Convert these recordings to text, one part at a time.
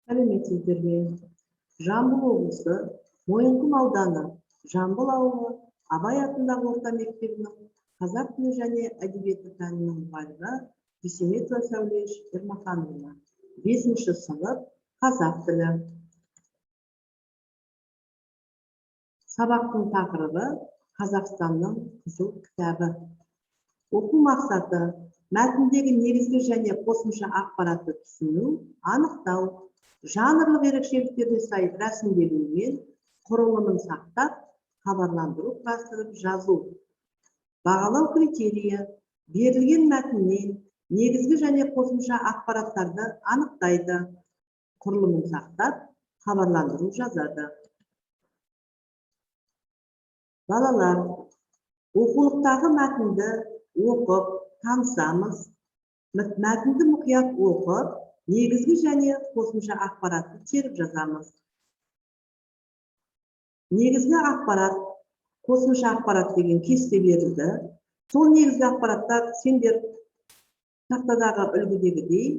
Сәлеметсіздер ме? Жамбыл облысы, Мойынқұм ауданы, Жамбыл ауылы, Абай атындағы орта мектебінің қазақ тілі және әдебиеті пәнінің мұғалімі Дүйсеметова Сәулеш Ермахановна. 5-ші сынып, қазақ тілі. Сабақтың тақырыбы Қазақстанның қызыл кітабы. Оқу мақсаты: мәтіндегі негізгі және қосымша ақпаратты түсіну, анықтау, жанрлық ерекшеліктеріне сай рәсімделуімен құрылымын сақтап, хабарландыру құрастырып жазу. Бағалау критерийі: берілген мәтіннен негізгі және қосымша ақпараттарды анықтайды, құрылымын сақтап, хабарландыру жазады. Балалар, оқулықтағы мәтінді оқып, танысамыз. Мәтінді мұқият оқып, негізгі және қосымша ақпаратты теріп жазамыз. Негізгі ақпарат, қосымша ақпарат деген кесте берілді. Сол негізгі ақпараттар сендер тақтадағы үлгідегідей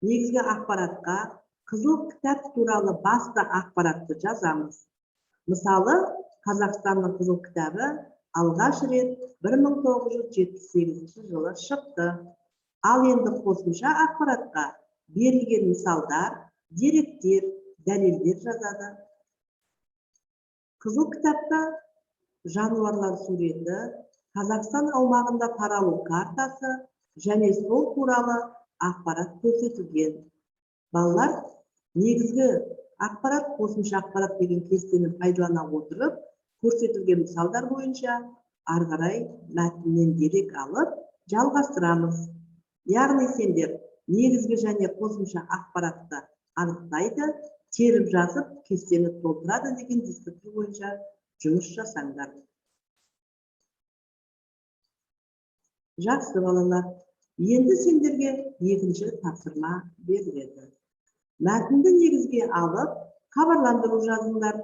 негізгі ақпаратқа қызыл кітап туралы басты ақпаратты жазамыз. Мысалы, Қазақстанның қызыл кітабы алғаш рет 1978 жылы шықты. Ал енді қосымша ақпаратқа берілген мысалдар, деректер, дәлелдер жазады. Қызыл кітапта жануарлар суреті, Қазақстан аумағында таралу картасы және сол туралы ақпарат көрсетілген. Балалар, негізгі ақпарат, қосымша ақпарат деген кестені пайдалана отырып, көрсетілген мысалдар бойынша ары қарай мәтіннен дерек алып жалғастырамыз. Яғни сендер негізгі және қосымша ақпаратты анықтайды, теріп жазып, кестені толтырады деген дескриптор бойынша жұмыс жасаңдар. Жақсы, балалар, енді сендерге екінші тапсырма беріледі. Мәтінді негізге алып, хабарландыру жазыңдар.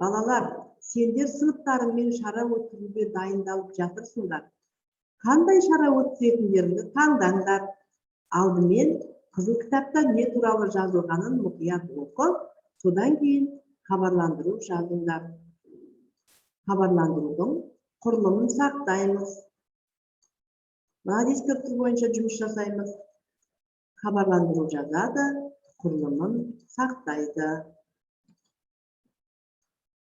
Балалар, сендер сыныптарыңмен шара өткізуге дайындалып жатырсыңдар. Қандай шара өткізетіндеріңді таңдаңдар. Алдымен қызыл кітапта не туралы жазылғанын мұқият оқып, содан кейін хабарландыру жазыңдар. Хабарландырудың құрылымын сақтаймыз. Мына дескриптор бойынша жұмыс жасаймыз. Хабарландыру жазады, құрылымын сақтайды.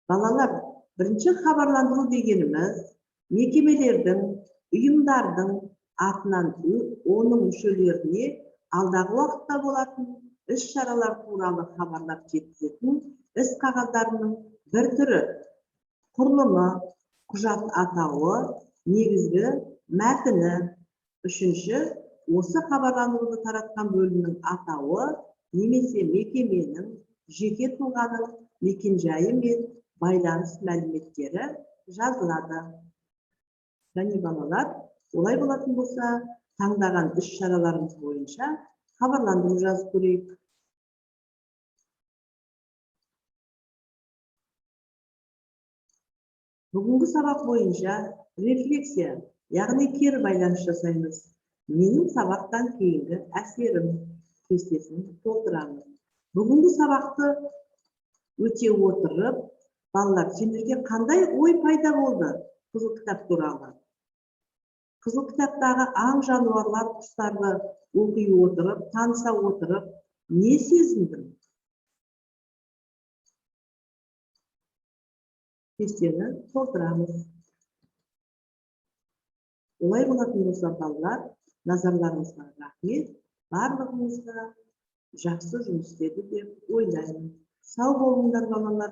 Балалар, бірінші хабарландыру дегеніміз мекемелердің, ұйымдардың атынан оның мүшелеріне алдағы уақытта болатын іс-шаралар туралы хабарлап жеткізетін іс қағаздарының бір түрі. Құрылымы, құжат атауы, негізгі мәтіні. Үшінші, осы хабарландыруды таратқан бөлімнің атауы немесе мекеменің, жеке тұлғаның мекенжайы мен байланыс мәліметтері жазылады. Және балалар, олай болатын болса, таңдаған іс-шараларымыз бойынша хабарландыру жазып көрейік. Бүгінгі сабақ бойынша рефлексия, яғни кері байланыс жасаймыз. Менің сабақтан кейінгі әсерім кестесін толтырамыз. Бүгінгі сабақты өте отырып, балалар, сендерге қандай ой пайда болды қызыл кітап туралы? Қызыл кітаптағы аң жануарлар, құстарды оқи отырып, таныса отырып, не сезіндің? Кестені толтырамыз. Олай болатын болса, балалар, назарларыңызға рахмет. Барлығыңызға жақсы жұмыс істеді деп ойлаймын. Сау болыңдар, балалар.